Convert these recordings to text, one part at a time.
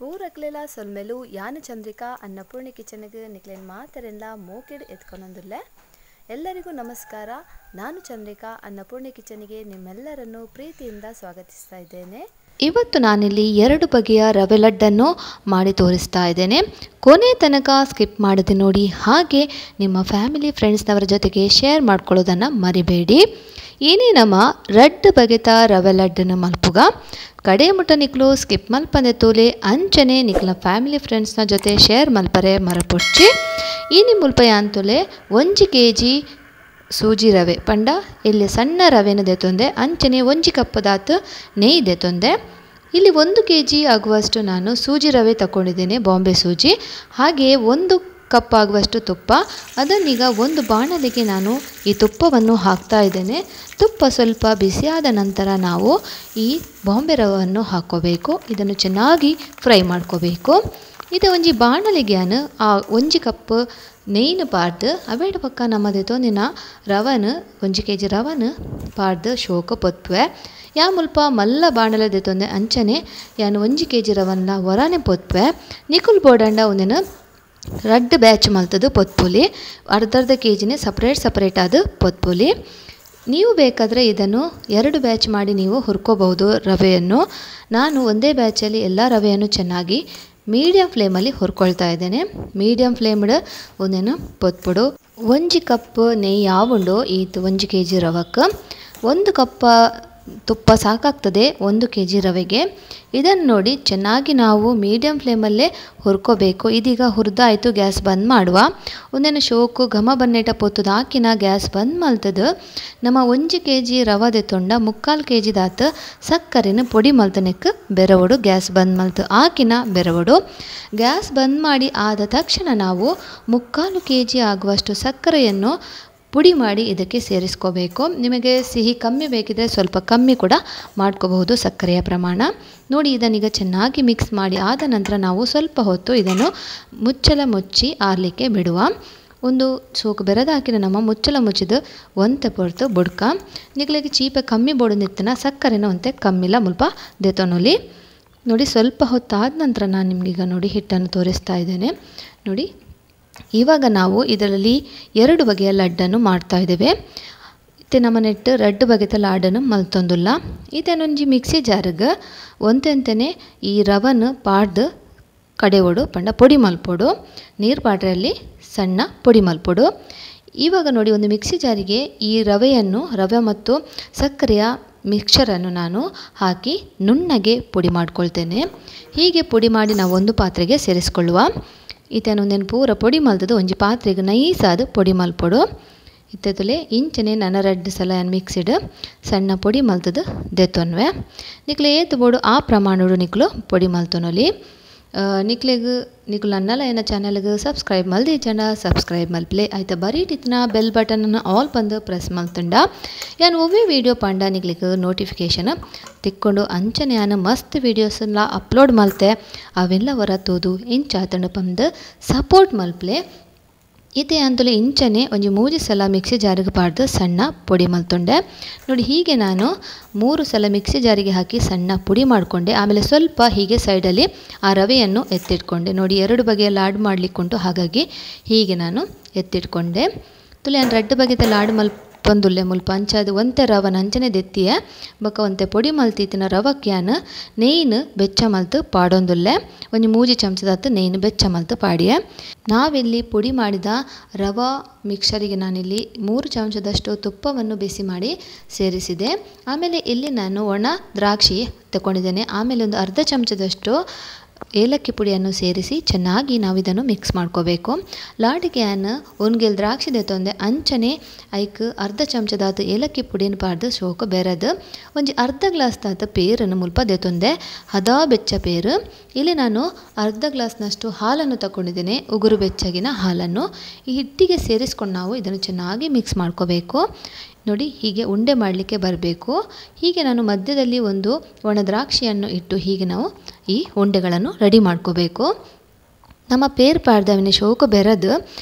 ಪೂರಕ್ಲೆಲ ಸೊಲ್ಮೆಲು ಯಾನು ಚಂದ್ರಿಕಾ ಅನ್ನಪೂರ್ಣಿ ಕಿಚನ್ಗೆ ನಿಕ್ಲೆನ್ ಮಾತೆರೆನ್ಲ ಮೋಕೆಡ್ ಎತ್ಕೊನೊಂದುಲ್ಲೆ. ಎಲ್ಲರಿಗೂ ನಮಸ್ಕಾರ. ನಾನು ಚಂದ್ರಿಕಾ ಅನ್ನಪೂರ್ಣಿ ಕಿಚನ್ಗೆ ನಿಮ್ಮೆಲ್ಲರನ್ನು ಪ್ರೀತಿಯಿಂದ ಸ್ವಾಗತಿಸ್ತಾ ಇದ್ದೇನೆ. ಇವತ್ತು ನಾನಿಲ್ಲಿ ಎರಡು ಬಗೆಯ ರವೆ ಲಡ್ಡನ್ನು ಮಾಡಿ ತೋರಿಸ್ತಾ ಇದ್ದೇನೆ. ಕೊನೆ ತನಕ ಸ್ಕಿಪ್ ಮಾಡದೆ ನೋಡಿ, ಹಾಗೆ ನಿಮ್ಮ ಫ್ಯಾಮಿಲಿ ಫ್ರೆಂಡ್ಸ್ನವರ ಜೊತೆಗೆ ಶೇರ್ ಮಾಡ್ಕೊಳ್ಳೋದನ್ನು ಮರಿಬೇಡಿ. ಏನೇ ನಮ್ಮ ರಡ್ಡು ಬಗೆತ ರವೆ ಲಡ್ಡನ್ನು ಮಲ್ಪುಗ ಕಡೆ ಮುಟ್ಟ ನಿಕ್ಲು ಸ್ಕಿಪ್ ಮಲ್ಪಂದೆ ತೂಲೆ ಅಂಚನೆ ನಿಕ್ಲ ಫ್ಯಾಮಿಲಿ ಫ್ರೆಂಡ್ಸ್ನ ಜೊತೆ ಶೇರ್ ಮಲ್ಪರೆ ಮರಪೊಡ್ಚಿ. ಈನಿ ಮುಲ್ಪಯ ಅಂತುಲೆ 1 ಕೆಜಿ ಸೂಜಿ ರವೆ ಪಂಡ ಇಲ್ಲಿ ಸಣ್ಣ ರವೆನ ದೆತೊಂದೆ, ಅಂಚನೆ 1 ಕಪ್ಪದಾತು ನೆಯ್ಯಿ ದೆತೊಂದೆ. ಇಲ್ಲಿ 1 ಕೆಜಿ ಆಗುವಷ್ಟು ನಾನು ಸೂಜಿ ರವೆ ತಗೊಂಡಿದ್ದೇನೆ, ಬಾಂಬೆ ಸೂಜಿ. ಹಾಗೆಯೇ 1 ಕಪ್ ಆಗುವಷ್ಟು ತುಪ್ಪ. ಅದನ್ನೀಗ ಒಂದು ಬಾಣಲೆಗೆ ನಾನು ಈ ತುಪ್ಪವನ್ನು ಹಾಕ್ತಾ ಇದ್ದೇನೆ. ತುಪ್ಪ ಸ್ವಲ್ಪ ಬಿಸಿಯಾದ ನಂತರ ನಾವು ಈ ಬಾಂಬೆ ರವೆಯನ್ನು ಹಾಕ್ಕೋಬೇಕು. ಇದನ್ನು ಚೆನ್ನಾಗಿ ಫ್ರೈ ಮಾಡ್ಕೋಬೇಕು. ಇದು ಒಂಜಿ ಬಾಣಲೆಗೆ ನಾನು ಆ 1 ಕಪ್ ನೆಯ್ಯಿನ ಪಾಡ್ದು ಅವೇಡ ಪಕ್ಕ ನಮ್ಮದೆ ತೊಂದಿನ ರವನ 1 ಕೆಜಿ ರವನ ಪಾಡ್ದು ಶೋಕ ಪೊತ್ಪುವೆ. ಯಾ ಮುಲ್ಪ ಮಲ್ಲ ಬಾಣಲೆ ದೆತೊಂದೆ ಅಂಚನೆ ಯಾನು 1 ಕೆಜಿ ರವನ್ನ ಹೊರನೆ ಪೊತ್ಪುವೆ. ನಿಕುಲ್ ಬೋಡಂಡ ಒಂದಿನ ರಡ್ಡು ಬ್ಯಾಚ್ ಮಲ್ತದು ಪೊತ್ಪುಲಿ, ಅರ್ಧ ಅರ್ಧ ಕೆ ಜಿನೇ ಸಪ್ರೇಟ್ ಸಪ್ರೇಟ್ ಆದ ಪೊತ್ಪುಲಿ. ನೀವು ಬೇಕಾದರೆ ಇದನ್ನು 2 ಬ್ಯಾಚ್ ಮಾಡಿ ನೀವು ಹುರ್ಕೋಬಹುದು ರವೆಯನ್ನು. ನಾನು ಒಂದೇ ಬ್ಯಾಚಲ್ಲಿ ಎಲ್ಲ ರವೆಯನ್ನು ಚೆನ್ನಾಗಿ ಮೀಡಿಯಂ ಫ್ಲೇಮಲ್ಲಿ ಹುರ್ಕೊಳ್ತಾ ಇದ್ದೇನೆ. ಮೀಡಿಯಂ ಫ್ಲೇಮ್ಡ್ ಒಂದೇನು ಪೊತ್ಪುಡು. 1 ಕಪ್ ನೆಯ್ಯಿ ಯಾವುಂಡು ಈತು 1 ಕೆ ಜಿ ರವಕ್ಕೆ 1 ಕಪ್ ತುಪ್ಪ ಸಾಕಾಗ್ತದೆ 1 ಕೆ ಜಿ ರವೆಗೆ. ಇದನ್ನು ನೋಡಿ ಚೆನ್ನಾಗಿ ನಾವು ಮೀಡಿಯಂ ಫ್ಲೇಮಲ್ಲೇ ಹುರ್ಕೋಬೇಕು. ಇದೀಗ ಹುರಿದಾಯಿತು, ಗ್ಯಾಸ್ ಬಂದ್ ಮಾಡುವ. ಒಂದೇನು ಶೋಕು ಘಮ ಬನ್ನೇಟ ಪೊತ್ತದ ಹಾಕಿನ ಗ್ಯಾಸ್ ಬಂದ್ ಮಲ್ತದ. ನಮ್ಮ 1 ಕೆ ಜಿ ರವದೆ ತೊಂಡ 3/4 ಕೆ ಜಿದಾತ ಸಕ್ಕರೆನ ಪೊಡಿ ಮಲ್ತನೆಕ್ ಬೆರವಡು, ಗ್ಯಾಸ್ ಬಂದ್ ಮಲ್ತು ಹಾಕಿನ ಬೆರವಡು. ಗ್ಯಾಸ್ ಬಂದ್ ಮಾಡಿ ಆದ ತಕ್ಷಣ ನಾವು 3/4 ಕೆ ಜಿ ಆಗುವಷ್ಟು ಸಕ್ಕರೆಯನ್ನು ಪುಡಿ ಮಾಡಿ ಇದಕ್ಕೆ ಸೇರಿಸ್ಕೋಬೇಕು. ನಿಮಗೆ ಸಿಹಿ ಕಮ್ಮಿ ಬೇಕಿದ್ದರೆ ಸ್ವಲ್ಪ ಕಮ್ಮಿ ಕೂಡ ಮಾಡ್ಕೋಬಹುದು ಸಕ್ಕರೆಯ ಪ್ರಮಾಣ. ನೋಡಿ ಇದನ್ನೀಗ ಚೆನ್ನಾಗಿ ಮಿಕ್ಸ್ ಮಾಡಿ ಆದ ನಂತರ ನಾವು ಸ್ವಲ್ಪ ಹೊತ್ತು ಇದನ್ನು ಮುಚ್ಚಳ ಮುಚ್ಚಿ ಆರಲಿಕ್ಕೆ ಬಿಡುವ. ಒಂದು ಸೋಕು ಬೆರದ ಹಾಕಿದ ನಮ್ಮ ಮುಚ್ಚಳ ಮುಚ್ಚಿದ ಒಂತೆ ಪೊರ್ತು ಬುಡ್ಕ. ನಿಗ್ಲಿಗೆ ಚೀಪೆ ಕಮ್ಮಿ ಬೋಡು ನಿತ್ತನ ಸಕ್ಕರೆನ ಒಂತೆ ಕಮ್ಮಿಲ್ಲ ಮುಲ್ಪ ದೆತೊನೊಲಿ. ನೋಡಿ ಸ್ವಲ್ಪ ಹೊತ್ತಾದ ನಂತರ ನಾನು ನಿಮಗೀಗ ನೋಡಿ ಹಿಟ್ಟನ್ನು ತೋರಿಸ್ತಾ ಇದ್ದೇನೆ. ನೋಡಿ ಇವಾಗ ನಾವು ಇದರಲ್ಲಿ 2 ಬಗೆಯ ಲಡ್ಡನ್ನು ಮಾಡ್ತಾ ಇದ್ದೇವೆ. ಇತ್ತೆ ನಮ್ಮ ನೆಟ್ಟು 2 ಬಗೆತ ಲಾಡನ್ನು ಮಲ್ತೊಂದುಲ್ಲ. ಇದನ್ನೊಂಜಿ ಮಿಕ್ಸಿ ಜಾರ್ಗೆ ಒಂತೆಂತನೆ ಈ ರವನ ಪಾಡ್ದು ಕಡೆವಡು ಪಂಡ ಪೊಡಿ ಮಲ್ಪೊಡು, ನೀರು ಪಾಡ್ರಲ್ಲಿ ಸಣ್ಣ ಪೊಡಿ ಮಲ್ಪೊಡು. ಇವಾಗ ನೋಡಿ ಒಂದು ಮಿಕ್ಸಿ ಜಾರಿಗೆ ಈ ರವೆಯನ್ನು, ರವೆ ಮತ್ತು ಸಕ್ಕರೆಯ ಮಿಕ್ಸರನ್ನು ನಾನು ಹಾಕಿ ನುಣ್ಣಗೆ ಪುಡಿ ಮಾಡ್ಕೊಳ್ತೇನೆ. ಹೀಗೆ ಪುಡಿ ಮಾಡಿ ನಾವು ಒಂದು ಪಾತ್ರೆಗೆ ಸೇರಿಸ್ಕೊಳ್ಳುವ. ಈತನ ಒಂದೇನು ಪೂರ ಪೊಡಿ ಮಲ್ತದು ಒಂಜಿ ಪಾತ್ರೆಗೆ ನೈಸಾದ ಪೊಡಿ ಮಲ್ಪೊಡು. ಇತ್ತದಲೆ ಇಂಚನೆ ನನ್ನ 2 ಸಲ ಮಿಕ್ಸಿಡ್ ಸಣ್ಣ ಪೊಡಿ ಮಲ್ತದು ದೆತೊನ್ವೆ. ನಿಕ್ಲೆ ಏತು ಬೋಡು ಆ ಪ್ರಮಾಣಡು ನಿಕ್ಲು ಪೊಡಿ ಮಲ್ತೊನೊಲಿ. ನಿಕ್ಲೆಗ್ ನಿಕ್ಲು ನನ್ನಲ ಏನ ಚಾನಲ್ಗೆ ಸಬ್ಸ್ಕ್ರೈಬ್ ಮಲ್ದಿ ಜನ ಸಬ್ಸ್ಕ್ರೈಬ್ ಮಲ್ಪ್ಲೆ ಆಯ್ತಾ. ಬರೀ ಟಿತ್ನ ಬೆಲ್ ಬಟನನ್ನು ಆಲ್ ಬಂದು ಪ್ರೆಸ್ ಮಲ್ತುಂಡ ಯಾನು ಒವ್ವೇ ವೀಡಿಯೋ ಪಂಡ ನಿಕ್ಲಿಗೆ ನೋಟಿಫಿಕೇಷನ್ ತಿಕ್ಕೊಂಡು ಅಂಚನೆ ಯಾನು ಮಸ್ತ್ ವೀಡಿಯೋಸನ್ನ ಅಪ್ಲೋಡ್ ಮಲ್ತೆ ಅವೆಲ್ಲ ಹೊರ ತೋದು ಇಂಚಾತಂಡು ಪಂದು ಸಪೋರ್ಟ್ ಮಲ್ಪ್ಲೆ. ಇದೇ ಅಂತಲೇ ಇಂಚನೆ ಒಂಜಿ 3 ಸಲ ಮಿಕ್ಸಿ ಜಾರಿಗೆ ಪಾಡ್ದು ಸಣ್ಣ ಪೊಡಿ ಮಲ್ತೊಂಡೆ. ನೋಡಿ ಹೀಗೆ ನಾನು 3 ಸಲ ಮಿಕ್ಸಿ ಜಾರಿಗೆ ಹಾಕಿ ಸಣ್ಣ ಪುಡಿ ಮಾಡಿಕೊಂಡೆ. ಆಮೇಲೆ ಸ್ವಲ್ಪ ಹೀಗೆ ಸೈಡಲ್ಲಿ ಆ ರವೆಯನ್ನು ಎತ್ತಿಟ್ಕೊಂಡೆ. ನೋಡಿ 2 ಬಗೆಯ ಲಾಡು ಮಾಡಲಿಕ್ಕುಂಟು, ಹಾಗಾಗಿ ಹೀಗೆ ನಾನು ಎತ್ತಿಟ್ಕೊಂಡೆ. ತುಲೆ ನಾನು 2 ಬಗೆದ ಲಾಡು ಮಲ್ಪಂದುಲ್ಲೆ ಮುಲ್ಪ ಅಂಚಾದ ಒಂತೆ ರವನ ಅಂಚನೆ ದೆತ್ತಿಯ ಬೊಕ್ಕ ಒಂತೆ ಪೊಡಿ ಮಲ್ತಿತ್ತಿನ ರವಕ್ಯಾನ ನೆಯ್ಯಿನ ಬೆಚ್ಚ ಮಲ್ತು ಪಾಡೊಂದುಲ್ಲೆ. ಒಂಜಿ 3 ಚಮಚದಾತು ನೆಯ್ಯಿನ ಬೆಚ್ಚ ಮಲ್ತು ಪಾಡಿಯ. ನಾವಿಲ್ಲಿ ಪುಡಿ ಮಾಡಿದ ರವಾ ಮಿಕ್ಸರಿಗೆ ನಾನಿಲ್ಲಿ 3 ಚಮಚದಷ್ಟು ತುಪ್ಪವನ್ನು ಬಿಸಿ ಮಾಡಿ ಸೇರಿಸಿದೆ. ಆಮೇಲೆ ಇಲ್ಲಿ ನಾನು ಒಣ ದ್ರಾಕ್ಷಿ ತಗೊಂಡಿದ್ದೇನೆ. ಆಮೇಲೆ ಒಂದು ಅರ್ಧ ಚಮಚದಷ್ಟು ಏಲಕ್ಕಿ ಪುಡಿಯನ್ನು ಸೇರಿಸಿ ಚೆನ್ನಾಗಿ ನಾವು ಇದನ್ನು ಮಿಕ್ಸ್ ಮಾಡ್ಕೋಬೇಕು. ಲಾಡಿಗೆ ಆನ್ ಒಂಗೆಲ್ ದ್ರಾಕ್ಷಿ ದೆತೊಂದೆ ಅಂಚನೆ ಐಕ್ ಅರ್ಧ ಚಮಚದಾತು ಏಲಕ್ಕಿ ಪುಡಿಯನ್ನು ಪಾಡ್ದು ಶೋಕ ಬೆರದು ಒಂಜಿ ಅರ್ಧ ಗ್ಲಾಸ್ ದಾತು ಪೇರನ್ನು ಮುಲ್ಪ ದೆತೊಂದೆ, ಹದಾ ಬೆಚ್ಚ ಪೇರು. ಇಲ್ಲಿ ನಾನು ಅರ್ಧ ಗ್ಲಾಸ್ನಷ್ಟು ಹಾಲನ್ನು ತಗೊಂಡಿದ್ದೇನೆ, ಉಗುರು ಬೆಚ್ಚಗಿನ ಹಾಲನ್ನು ಈ ಹಿಟ್ಟಿಗೆ ಸೇರಿಸ್ಕೊಂಡು ನಾವು ಇದನ್ನು ಚೆನ್ನಾಗಿ ಮಿಕ್ಸ್ ಮಾಡ್ಕೋಬೇಕು. ನೋಡಿ ಹೀಗೆ ಉಂಡೆ ಮಾಡಲಿಕ್ಕೆ ಬರಬೇಕು. ಹೀಗೆ ನಾನು ಮಧ್ಯದಲ್ಲಿ ಒಂದು ಒಣ ದ್ರಾಕ್ಷಿಯನ್ನು ಇಟ್ಟು ಹೀಗೆ ನಾವು ಈ ಉಂಡೆಗಳನ್ನು ರೆಡಿ ಮಾಡ್ಕೋಬೇಕು. ನಮ್ಮ ಪೇರ್ ಪಾಡ್ದವನೇ ಶೋಕ ಬೆರದು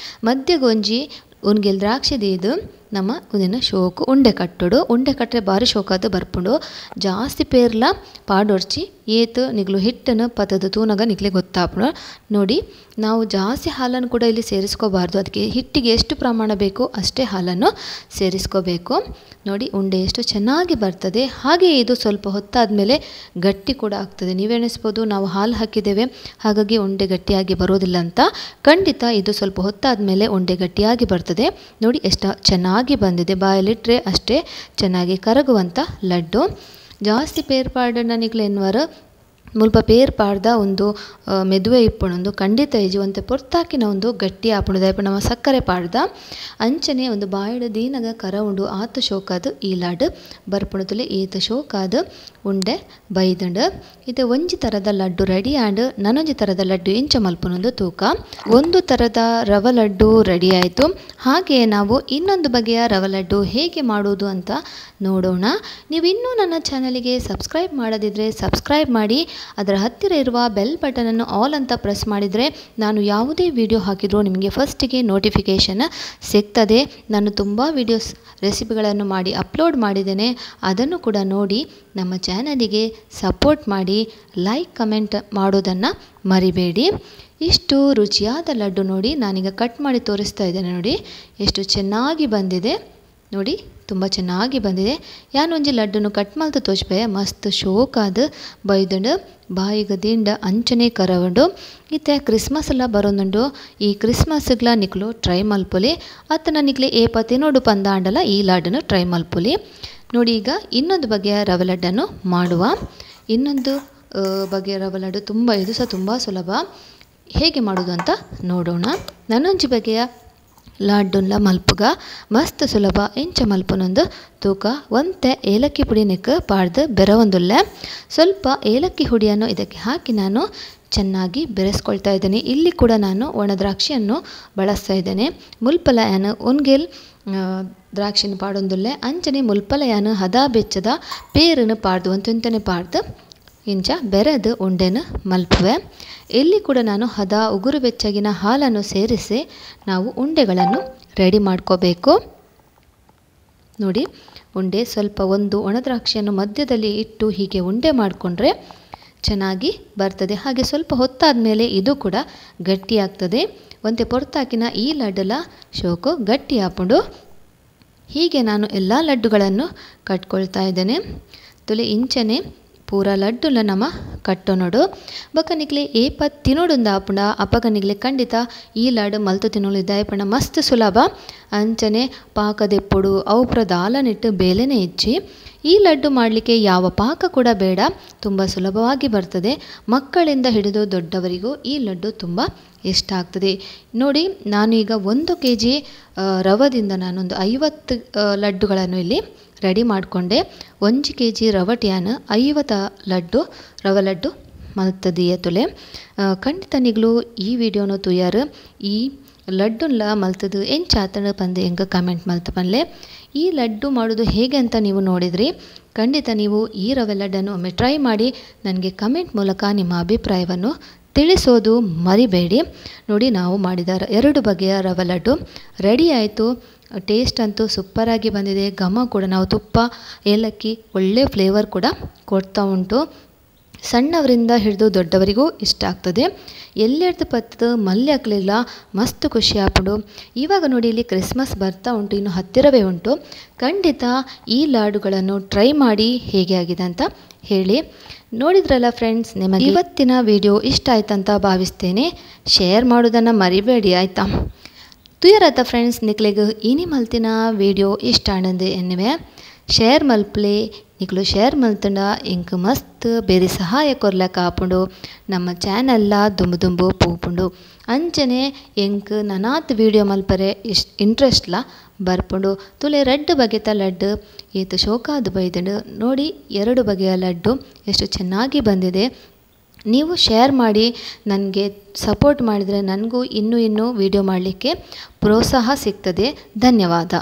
ಮಧ್ಯಗೊಂಜಿ ಉನ್ಗೆಲ್ ದ್ರಾಕ್ಷಿ ದೀದು ನಮ್ಮ ಉಂದೆನ ಶೋಕು ಉಂಡೆ ಕಟ್ಟೋಡು. ಉಂಡೆ ಕಟ್ಟರೆ ಭಾರಿ ಶೋಕಾದ ಬರ್ಪುಂಡು. ಜಾಸ್ತಿ ಪೇರ್ಲ ಪಾಡೊರ್ಚಿ ಏತ್ ನಿಗ್ಲು ಹಿಟ್ಟನ್ನು ಪತದ ತೂನಗ ನಿಕ್ಲೆ ಗೊತ್ತಾಪುಂಡು. ನೋಡಿ ನಾವು ಜಾಸ್ತಿ ಹಾಲನ್ನು ಕೂಡ ಇಲ್ಲಿ ಸೇರಿಸ್ಕೋಬಾರ್ದು. ಅದಕ್ಕೆ ಹಿಟ್ಟಿಗೆ ಎಷ್ಟು ಪ್ರಮಾಣ ಬೇಕೋ ಅಷ್ಟೇ ಹಾಲನ್ನು ಸೇರಿಸ್ಕೋಬೇಕು. ನೋಡಿ ಉಂಡೆ ಎಷ್ಟು ಚೆನ್ನಾಗಿ ಬರ್ತದೆ. ಹಾಗೆ ಇದು ಸ್ವಲ್ಪ ಹೊತ್ತಾದ ಮೇಲೆ ಗಟ್ಟಿ ಕೂಡ ಆಗ್ತದೆ. ನೀವೆಣಿಸ್ಬೋದು ನಾವು ಹಾಲು ಹಾಕಿದ್ದೇವೆ ಹಾಗಾಗಿ ಉಂಡೆ ಗಟ್ಟಿಯಾಗಿ ಬರೋದಿಲ್ಲ ಅಂತ. ಖಂಡಿತ ಇದು ಸ್ವಲ್ಪ ಹೊತ್ತಾದ ಮೇಲೆ ಉಂಡೆ ಗಟ್ಟಿಯಾಗಿ ಬರ್ತದೆ. ನೋಡಿ ಎಷ್ಟು ಚೆನ್ನಾಗಿ ಬಂದಿದೆ. ಬಾಯಲ್ಲಿಟ್ಟರೆ ಅಷ್ಟೇ ಚೆನ್ನಾಗಿ ಕರಗುವಂಥ ಲಡ್ಡು. ಜಾಸ್ತಿ ಪೇರ್ ಪಾಡಣ್ಣ ನಿಕ್ಲೆ ಎನ್ನುವರು ಮುಲ್ಪ ಪೇರ್ ಪಾಡ್ದ ಒಂದು ಮೆದುವೆ ಇಪ್ಪುಣೊಂದು ಖಂಡಿತ ಇಜ್ಜಿ. ಒಂತೆ ಪೊರ್ತಾಕಿನ ಒಂದು ಗಟ್ಟಿ ಆಪುಂಡು. ದಾಯೆ ನಮ್ಮ ಸಕ್ಕರೆ ಪಾಡ್ದ ಅಂಚನೆ ಒಂದು ಬಾಯಿಡ್ ದೀನಗ ಕರ ಉಂಡು ಆತು ಶೋಕಾದ ಈ ಲಾಡು ಬರ್ಪುಣುತುಲೆ ಈತ ಶೋಕಾದ ಉಂಡೆ ಬೈದಂಡು. ಇದು ಒಂಜಿ ಥರದ ಲಡ್ಡು ರೆಡಿ ಆಂಡ್ ನನೊಂಜಿ ಥರದ ಲಡ್ಡು ಇಂಚ ಮಲ್ಪುನೊಂದು ತೂಕ. ಒಂದು ಥರದ ರವ ಲಡ್ಡು ರೆಡಿ ಆಯಿತು. ಹಾಗೆಯೇ ನಾವು ಇನ್ನೊಂದು ಬಗೆಯ ರವ ಲಡ್ಡು ಹೇಗೆ ಮಾಡೋದು ಅಂತ ನೋಡೋಣ. ನೀವು ಇನ್ನೂ ನನ್ನ ಚಾನಲಿಗೆ ಸಬ್ಸ್ಕ್ರೈಬ್ ಮಾಡದಿದ್ದರೆ ಸಬ್ಸ್ಕ್ರೈಬ್ ಮಾಡಿ, ಅದರ ಹತ್ತಿರ ಇರುವ ಬೆಲ್ ಬಟನನ್ನು ಆಲ್ ಅಂತ ಪ್ರೆಸ್ ಮಾಡಿದರೆ ನಾನು ಯಾವುದೇ ವಿಡಿಯೋ ಹಾಕಿದರೂ ನಿಮಗೆ ಫಸ್ಟಿಗೆ ನೋಟಿಫಿಕೇಷನ್ ಸಿಗ್ತದೆ. ನಾನು ತುಂಬ ವಿಡಿಯೋಸ್ ರೆಸಿಪಿಗಳನ್ನು ಮಾಡಿ ಅಪ್ಲೋಡ್ ಮಾಡಿದ್ದೇನೆ, ಅದನ್ನು ಕೂಡ ನೋಡಿ ನಮ್ಮ ಚಾನಲಿಗೆ ಸಪೋರ್ಟ್ ಮಾಡಿ ಲೈಕ್ ಕಮೆಂಟ್ ಮಾಡೋದನ್ನು ಮರಿಬೇಡಿ. ಇಷ್ಟು ರುಚಿಯಾದ ಲಡ್ಡು ನೋಡಿ ನಾನೀಗ ಕಟ್ ಮಾಡಿ ತೋರಿಸ್ತಾ ಇದ್ದೇನೆ. ನೋಡಿ ಎಷ್ಟು ಚೆನ್ನಾಗಿ ಬಂದಿದೆ. ನೋಡಿ ತುಂಬ ಚೆನ್ನಾಗಿ ಬಂದಿದೆ. ಯಾನೊಂಜಿ ಲಡ್ಡುನು ಕಟ್ ಮಲ್ತು ತೋಜ್ಪೆ ಮಸ್ತ್ ಶೋಕಾದ ಬೈದಂಡು ಬಾಯಿಗ ದಿಂಡ ಅಂಚನೆ ಕರವಂಡು. ಇತ್ತೆ ಕ್ರಿಸ್ಮಸ್ ಎಲ್ಲ ಬರೋದುಂಡು. ಈ ಕ್ರಿಸ್ಮಸ್ಗ್ಲ ನಿಕ್ಲು ಟ್ರೈ ಮಲ್ಪೊಲಿ. ಅತ್ತನ ನಿಕ್ಲೆ ಏಪ ತಿನ್ನೋಡು ಪಂದಾಂಡಲ ಈ ಲಡ್ಡನ್ನು ಟ್ರೈ ಮಲ್ಪೊಲಿ. ನೋಡಿ ಈಗ ಇನ್ನೊಂದು ಬಗೆಯ ರವೆ ಲಡ್ಡನ್ನು ಮಾಡುವ. ಇನ್ನೊಂದು ಬಗೆಯ ರವೆ ಲಡ್ಡು ತುಂಬ ಇದು ಸಹ ತುಂಬ ಸುಲಭ. ಹೇಗೆ ಮಾಡೋದು ಅಂತ ನೋಡೋಣ. ನನ್ನೊಂಜಿ ಬಗೆಯ ಲಾಡ್ಡುನ್ಲ ಮಲ್ಪುಗ ಮಸ್ತ್ ಸುಲಭ. ಎಂಚ ಮಲ್ಪುನೊಂದು ತೂಕ. ಒಂತೆ ಏಲಕ್ಕಿ ಪುಡಿ ನೆಕ್ ಪಾಡ್ದು ಬೆರವೊಂದುಲ್ಲೆ ಸ್ವಲ್ಪ ಏಲಕ್ಕಿ ಹುಡಿಯನ್ನು ಇದಕ್ಕೆ ಹಾಕಿ ನಾನು ಚೆನ್ನಾಗಿ ಬೆರೆಸ್ಕೊಳ್ತಾ ಇದ್ದೇನೆ. ಇಲ್ಲಿ ಕೂಡ ನಾನು ಒಣ ದ್ರಾಕ್ಷಿಯನ್ನು ಬಳಸ್ತಾ ಇದ್ದೇನೆ. ಮುಲ್ಪಲ ಯಾನು ಉನ್ಗೆಲ್ ದ್ರಾಕ್ಷಿನ ಪಾಡೊಂದುಲ್ಲೆ ಅಂಚನೆ ಮುಲ್ಪಲ ಯಾನು ಹದ ಬೆಚ್ಚದ ಪೇರನ್ನು ಪಾಡ್ದು ಒಂತೊಂತನೆ ಪಾಡ್ದು ಇಂಚ ಬೆರೆದು ಉಂಡೆನ ಮಲ್ಪುವೆ. ಇಲ್ಲಿ ಕೂಡ ನಾನು ಹದ ಉಗುರು ಬೆಚ್ಚಗಿನ ಹಾಲನ್ನು ಸೇರಿಸಿ ನಾವು ಉಂಡೆಗಳನ್ನು ರೆಡಿ ಮಾಡ್ಕೋಬೇಕು. ನೋಡಿ ಉಂಡೆ ಸ್ವಲ್ಪ ಒಂದು ಒಣದ್ರಾಕ್ಷಿಯನ್ನು ಮಧ್ಯದಲ್ಲಿ ಇಟ್ಟು ಹೀಗೆ ಉಂಡೆ ಮಾಡಿಕೊಂಡ್ರೆ ಚೆನ್ನಾಗಿ ಬರ್ತದೆ. ಹಾಗೆ ಸ್ವಲ್ಪ ಹೊತ್ತಾದ ಮೇಲೆ ಇದು ಕೂಡ ಗಟ್ಟಿಯಾಗ್ತದೆ. ಒಂತೆ ಪೊರ್ತಾಕಿನ ಈ ಲಡ್ಡಲ ಶೋಕು ಗಟ್ಟಿ ಹಾಕೊಂಡು ಹೀಗೆ ನಾನು ಎಲ್ಲ ಲಡ್ಡುಗಳನ್ನು ಕಟ್ಕೊಳ್ತಾ ಇದ್ದೇನೆ. ತುಲೆ ಇಂಚನೆ ಪೂರ ಲಡ್ಡುಲ ನಮ ಕಟ್ಟೋ ನೋಡು. ಬೊಕ ನಿಕ್ಲೆ ಏಪ ತಿನ್ನೋಡೊಂದು ಆಪುಂಡ ಅಪಗ ನಿಕ್ಲೆ ಖಂಡಿತ ಈ ಲಾಡು ಮಲ್ತು ತಿನ್ನೋಳು ದಾಯಪಂಡ ಮಸ್ತ್ ಸುಲಭ. ಅಂಚನೆ ಪಾಕದೆಪ್ಪುಡು ಅವು ಪೂರ ದಾಲನಿಟ್ಟು ಬೇಲೆನೇ ಹೆಚ್ಚಿ. ಈ ಲಡ್ಡು ಮಾಡಲಿಕ್ಕೆ ಯಾವ ಪಾಕ ಕೂಡ ಬೇಡ, ತುಂಬ ಸುಲಭವಾಗಿ ಬರ್ತದೆ. ಮಕ್ಕಳಿಂದ ಹಿಡಿದು ದೊಡ್ಡವರಿಗೂ ಈ ಲಡ್ಡು ತುಂಬ ಇಷ್ಟ ಆಗ್ತದೆ. ನೋಡಿ ನಾನೀಗ 1 ಕೆ ಜಿ ರವದಿಂದ ನಾನೊಂದು 50 ಲಡ್ಡುಗಳನ್ನು ಇಲ್ಲಿ ರೆಡಿ ಮಾಡಿಕೊಂಡೆ. 1 ಕೆ ಜಿ ರವಟಿಯಾನ 50 ಲಡ್ಡು ರವ ಲಡ್ಡು ಮಲ್ತದೀಯ ತುಲೆ. ಖಂಡಿತ ನಿಗ್ಲು ಈ ವಿಡಿಯೋನು ತುಯಾರು ಈ ಲಡ್ಡುನ್ಲ ಮಲ್ತದು ಎಂಚಾತನ ಪಂದು ಎಂಗ ಕಮೆಂಟ್ ಮಲ್ತ ಪನ್ಲೆ. ಈ ಲಡ್ಡು ಮಾಡೋದು ಹೇಗೆ ಅಂತ ನೀವು ನೋಡಿದ್ರಿ. ಖಂಡಿತ ನೀವು ಈ ರವೆ ಲಡ್ಡನ್ನು ಒಮ್ಮೆ ಟ್ರೈ ಮಾಡಿ ನನಗೆ ಕಮೆಂಟ್ ಮೂಲಕ ನಿಮ್ಮ ಅಭಿಪ್ರಾಯವನ್ನು ತಿಳಿಸೋದು ಮರಿಬೇಡಿ. ನೋಡಿ ನಾವು ಮಾಡಿದ 2 ಬಗೆಯ ರವೆ ಲಡ್ಡು ರೆಡಿ ಆಯಿತು. ಟೇಸ್ಟ್ ಅಂತೂ ಸೂಪರಾಗಿ ಬಂದಿದೆ. ಘಮ ಕೂಡ ನಾವು ತುಪ್ಪ ಏಲಕ್ಕಿ ಒಳ್ಳೆ ಫ್ಲೇವರ್ ಕೂಡ ಕೊಡ್ತಾ ಉಂಟು. ಸಣ್ಣವರಿಂದ ಹಿಡಿದು ದೊಡ್ಡವರಿಗೂ ಇಷ್ಟ ಆಗ್ತದೆ. ಎಲ್ಲೆಡ್ದು ಪತ್ತದ ಮಲ್ಲೆ ಹಾಕಲಿಲ್ಲ ಮಸ್ತ್ ಖುಷಿ ಆಪುಂಡು. ಇವಾಗ ನೋಡಿ ಇಲ್ಲಿ ಕ್ರಿಸ್ಮಸ್ ಬರ್ತಾ ಉಂಟು, ಇನ್ನು ಹತ್ತಿರವೇ ಉಂಟು. ಖಂಡಿತ ಈ ಲಾಡುಗಳನ್ನು ಟ್ರೈ ಮಾಡಿ ಹೇಗೆ ಆಗಿದೆ ಅಂತ ಹೇಳಿ. ನೋಡಿದ್ರಲ್ಲ ಫ್ರೆಂಡ್ಸ್, ನಿಮಗೆ ಇವತ್ತಿನ ವಿಡಿಯೋ ಇಷ್ಟ ಆಯ್ತಂತ ಭಾವಿಸ್ತೇನೆ. ಶೇರ್ ಮಾಡೋದನ್ನು ಮರಿಬೇಡಿ ಆಯಿತಾ. ತುಯರತ ಫ್ರೆಂಡ್ಸ್, ನಿಕ್ಲೆಗ್ ಇನಿ ಮಲ್ತಿನ ವಿಡಿಯೋ ಇಷ್ಟ ಆನಂದ್ ಎನ್ನುವೆ ಶೇರ್ ಮಲ್ಪ್ಲೆ. ನಿಕ್ಲು ಶೇರ್ ಮಲ್ತಂಡ ಇಂಕ್ ಮಸ್ತ್ ಬೇರೆ ಸಹಾಯ ಕೊರ್ಲಕ ಆಪುಂಡು. ನಮ್ಮ ಚಾನೆಲ್ಲ ದುಂಬು ದುಂಬು ಪೂಪುಂಡು. ಅಂಚನೆ ಎಂಕ್ ನನಾತ್ ವಿಡಿಯೋ ಮಲ್ಪರೆ ಇಷ್ಟ ಇಂಟ್ರೆಸ್ಟ್ಲ ಬರ್ಪುಂಡು. ತುಲೆ 2 ಬಗೆತ ಲಡ್ಡು ಏತು ಶೋಕಾದ ಬೈದಂಡು. ನೋಡಿ 2 ಬಗೆಯ ಲಡ್ಡು ಎಷ್ಟು ಚೆನ್ನಾಗಿ ಬಂದಿದೆ. ನೀವು ಶೇರ್ ಮಾಡಿ ನನಗೆ ಸಪೋರ್ಟ್ ಮಾಡಿದರೆ ನನಗೂ ಇನ್ನೂ ಇನ್ನೂ ವಿಡಿಯೋ ಮಾಡಲಿಕ್ಕೆ ಪ್ರೋತ್ಸಾಹ ಸಿಗ್ತದೆ. ಧನ್ಯವಾದ.